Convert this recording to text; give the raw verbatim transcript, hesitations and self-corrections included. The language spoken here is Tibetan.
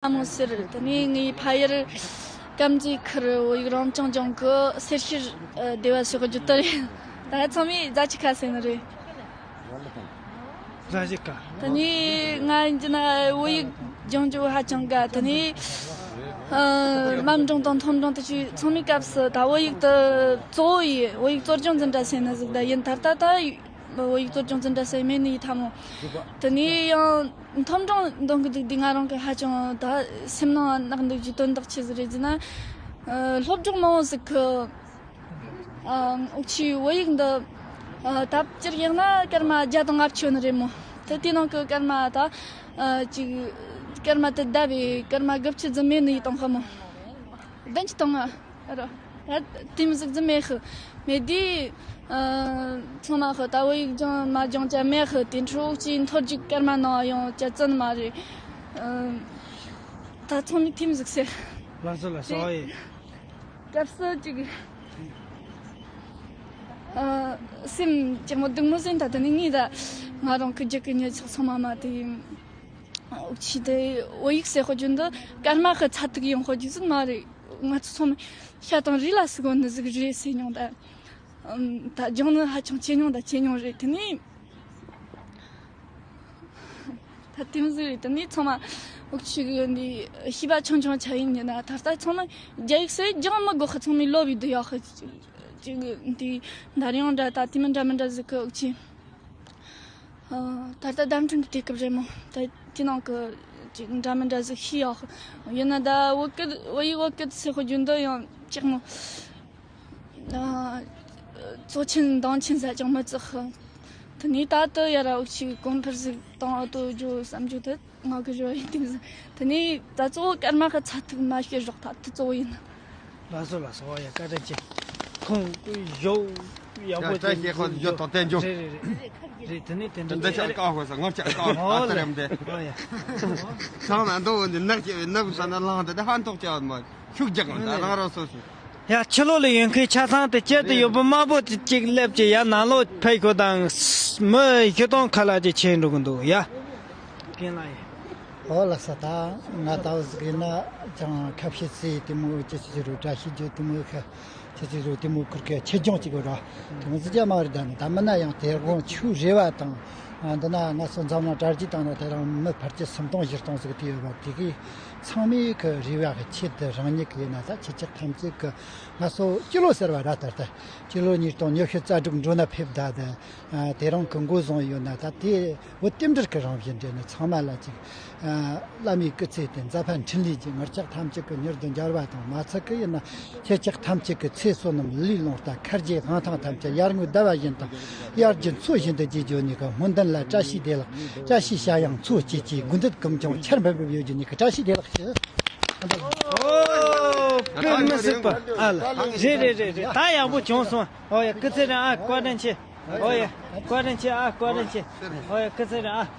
ཨ་མོ་ཟེར། དེ་ནས་ངའི་ཕ་ཡུལ་ཀམ་ཙི་ཁུལ་བོད་ཡིག་རང་སྐྱོང་ལྗོངས་ཀྱི་སེར་ཤུལ་སྡེ་བ་ཞིག་བརྒྱུད་དེ་རེད། ད་ཚང་མས་རྫ་ཆུ་ཁ་ཟེར་ནི་རེད། རྫ་ཆུ་ཁ། དེ་ནས་ང་ཡིན་གྱི་ན་བོད་ཡིག་སྦྱང་རྒྱུ་ཧ་ཅང་དགའ། དེ་ནས་ཨ་མཉམ་འབྲིང་དང་མཐོ་འབྲིང་དེ་ཚོའི་ཚང་མའི་སྐབས་སུ་ད་བོད་ཡིག་དེ་གཙོ་བོ་ཡིན། བོད་ཡིག་གཙོ་སྦྱོང་འཛིན་གྲྭ་ཟེར་ནི་ཟིག་ད་ཡིན། ད་ལྟ་ད་བོད་ཡིག་གཙོ་སྦྱོང་འཛིན་གྲྭ་ཟེར་མེད་ནི་ཡིན་ཐ་མོ། དེ་ནས་ཡང་མཐོ་འབྲིང་འདོན་གི་འདུག་དུས་ང་རང་གི་ཧ་ཅང་ད་སེམས་ནང་གནག་འདུག་རྒྱུ་དོན་དག་ཆི་ཟིག་རེད་ཟེར་ན། ཨ་སློབ་གྲོགས་མང་བོ་ཟིག་གི་ཨ་འུ་ཆོའི་བོད་ཡིག་འདི་ཨ་ད་སྤྱིར་ཡིན་ན་སྐར་མ་བརྒྱ་དང་ལྔ་བཅུ་ནི་རེད་མོ། དེ་དེ་ནང་གི་སྐར་མ་ད་ཨ་ཅིག་སྐར་མ་དེ་བསྡད་པའི་སྐར་མ་དགུ་བཅུ་ཙམ་མེད་ནི་ཡིན་དང་ཧ་མོ། བདུན་ཅུ་དང་ལྔ། རོ། ཡ། དེ་མོ་ཟིག་ཙམ་མེད་ཤི། མེད་དུས་ཨ་ཚང་མ་ཤི་ད་བོད་ཡིག་སྦྱང་མ་སྦྱང་ཅ་མེད་ཤི། དེ་འཕྲོ་འུ་ཆོའི་མཐོ་རྒྱུགས་སྐར་མ་ནང་ཡང་ཅ་བཙན་མ་རེད། ཨ་ད་ཚང་མས་དེ་མོ་ཟིག་ཟེར། ལགས་སོ་ལགས་སོ། ཨོ་ཡེ། སྐབས་སུ་ཅིག་ཨ་སེམས་ཅིག་མོ་སྡུག་མོ་ཟིན། ད་དེ་ནས་ངས་ད་ང་རང་གི་རྒྱུད་ཀྱི་ཉེ་ཆག་ཚང་མ་མ་དེ་འུ་ཆོའི་དེ་བོད་ཡིག་ཟེར་ཤོད་རྒྱུ་འདི་སྐར་མ་ཤི་ཚ་ཐུག་ཡོང་ཤོད་རྒྱུ་ཟིག་མ་རེད། ང་ཚོ་ཚང་མ་ཤ་དང་རུས་ལ་ཟུག་གོ་ནི་ཟིག་རེད་ཟེར་མྱོང་། ད་ཨམ་ད་སྦྱང་ནི་ཧ་ཅང་ཆེ་མྱོང་། ད་ཆེ་མྱོང་རེད། དེ་ནས་ད་དེ་མོ་ཟིག་རེད། དེ་ནས་ཚང་མ་འུ་ཆོ་གི་འདི་ཤེས་པ་ཆུང་ཆུང་ཆ་ཡིན་ན། ད་ལྟ་ཚང་མ་རྒྱ་ཡིག་ཟེར་སྦྱང་མི་དགོས་ཤི། ཚང་མས་ལོབས་ཡི་འདི་ཡོད་ཤི། ཅིག་འདི་འདར་ཡོང་འདྲ་ད་དེ་མི་འདྲ་མི་འདྲ་ཟིག་གི་འུ་ཆོ། ཨ་ད་ལྟ་བརྡ་འཕྲིན་གྱི་དུས་སྐབས་རེད་མོ། ད་དེ་ནང་གི་ཅིག་འདྲ་མི་འདྲ་ཟིག་ཤེས་ཡོད། ཡིན་ན་ད་བོད་སྐད་བོད་ཡིག་བོད་སྐད་ཟེར་ཤོད་རྒྱུ་འདི་ཡང་ཅིག་མོ། ཨ་གཙོ་ཆེན་འདང་ཆེན་ཟ་ཅང་མི་བརྩི་ཤི། དེ་ནས་ད་དུ་ཡ་ར་འུ་ཆོས་གོང་འཕེལ་ཟིག་གཏོང་ཨ་ཏོ་རྒྱུ་བསམ་རྒྱུ་དེ་ང་གི་རེ་བ་ཡིན། དེ་མོ་ཟིག་དེ་ནས་ད་གཙོ་བོ་སྐར་མ་གི་ཚ་ཐུག་མ་ཤེས་རོགས། ད་དེ་གཙོ་བོ་ཡིན། ལགས་སོ་ལགས་སོ། ཨོ་ཡ། བཀའ་དྲིན་ཆེ། ཁོང་བཞུགས་ཡག་པོ། ཡ་བཀྲ་ཤིས་ཁོང་བཞུགས་ཐོག་བསྟན་རྒྱུ། རེད་རེད་རེད། རེད། དེ་ནས་དེ་འདྲ་དེ་ཆ་ཀ་ཧོ་ས་ངོར་ཆ་ཀ་ཧོ། ཨོ་ཨ་ལེ། ལེ་འདི། ཨོ་ཡ། ཤང་ན་འདོ་འདི་ནག་ཅེ་ནག་ས་ན་ལང་དེ་ཧན་ཐོག་ཅ་མ་ཤུགས་རྒྱག་ང་ད་རང་རང་སོ་སོ། ཡ། ཕྱི་ལོགས་ལ་ཡོད་མཁན་ཆ་ཚང་དེ་བཅད་དུ་ཡོད་པ་དམར་པོ་དེ་གཅིག་སླེབས་ཀྱི། ཡ། ནང་ལོགས་ཕེབས་ཤོག་དང་། མི་བཞི་སྟོང་ཁ་ལ་ཅིག་ཕྱིན་འགྲོ་གི་འདུག། ཡ། རྒན་ལགས་ཡིན། ཨོ་ལགས་སོ། ད་ང་ལྟ་བུ་ཟིག་ཡིན་ན་ཅང་ཁ་བཤད་ཟེར་དེ་མོ་ཅི་ཅི་རུ་བཀྲ་ཤིས་བརྗོད་དེ་མོ་ཁ་ཅི་ཅི་རུ་དེ་མོ་ཁུར་ཁ་ཆེ་ཆུང་ཅིག་ར་དེ་མོ་ཟིག་ཅང་མ་རེད། ད་ནི་ད་མིན་ན་ཡང་དེ་དགོང་ཆུ་རེ་བ་དང་། ཨ་འདི་ན་ང་ཚོ་འཛམ་གླིང་གྲ་རྒྱས་སྟེང་ན་དེ་རིང་མི་ཕལ་ཆེར་སུམ་སྟོང་བཞི་སྟོང་ཟིག་དེ་ཡོད་པ་དེ་གི་ཚང་མའི་གི་རེ་བ་གི་ཆེད་དུ་རང་ཉིད་ཀྱི་ཡིན་ན་ད་ཁྱེད་ཅག་ཐམས་ཅད་ཀྱི་ང་ཚོ་སྤྱི་ལོ་ཟེར་བ་ར་ད་ལྟ་སྤྱི་ལོ་ཉིས་སྟོང་ཉི་ཤུ་རྩ་དྲུག་འགྲོ་ན་ཕེབས་ད་དེ། ཨ་དེ་རིང་གི་འགོ་བཟུང་ཡོད་ན་ད་དེ་བོད་རྟེན་འབྲེལ་གྱི་རང་བཞིན་འདྲེན་ནས་ཚང་མ་ལ་ཅིག་ཨ་བླ་མའི་སྐུ་ཚེ་དེ་འཛད་པ་འཕྲིན་ལས་ཀྱི་ངར་ལྕགས་ཐམས་ཅད་ཀྱི་མྱུར་དུ་འབྱར་བ་དང་མ་ཚད་ཀྱི་ཡིན་ན་ཁྱེད་ཅག་ཐམས་ཅད་ཀྱི་ཚེ་བསོད་ནམས་ལུས་ལོངས་སྤྱོད་མཁར་གྱི་གླང་ཐང་ཐམས་ཅད་ཡར་ངོའི་ཟླ་བ་བཞིན་དང་དབྱར་གྱི་མཚོ་བཞིན་དུ་རྒྱས་འགྱོ་ནས་ཀྱི་སྨོན་འདུན་ལ་བཀྲ་ཤིས་བདེ་ལེགས། བཀྲ་ཤིས་གཡང་མཚོ་སྐྱེས་ཀྱི་དགུང་འདུད་ཀུན་ཀྱང་ཆར་འབེབས་འབེབས་ཡོད་རྒྱུ་ནས་ཀྱི་བཀྲ་ཤིས་བདེ་ལེགས་ཞུ། ཨོ་དཔེ་མི་སྲིད་པ། ཨ་ལ། རེད་རེད་རེད་རེད། ད་ཡག་པོ་བྱུང་སོང་། ཨོ་ཡ། སྐུ་ཚེ་རིང་། ཨ་བཀའ་དྲིན་ཆེ། ཨོ་ཡ། བཀའ་དྲིན་ཆེ། ཨ་བཀའ་དྲིན་ཆེ། ཨོ་ཡ། སྐུ་ཚེ་རིང་། ཨ།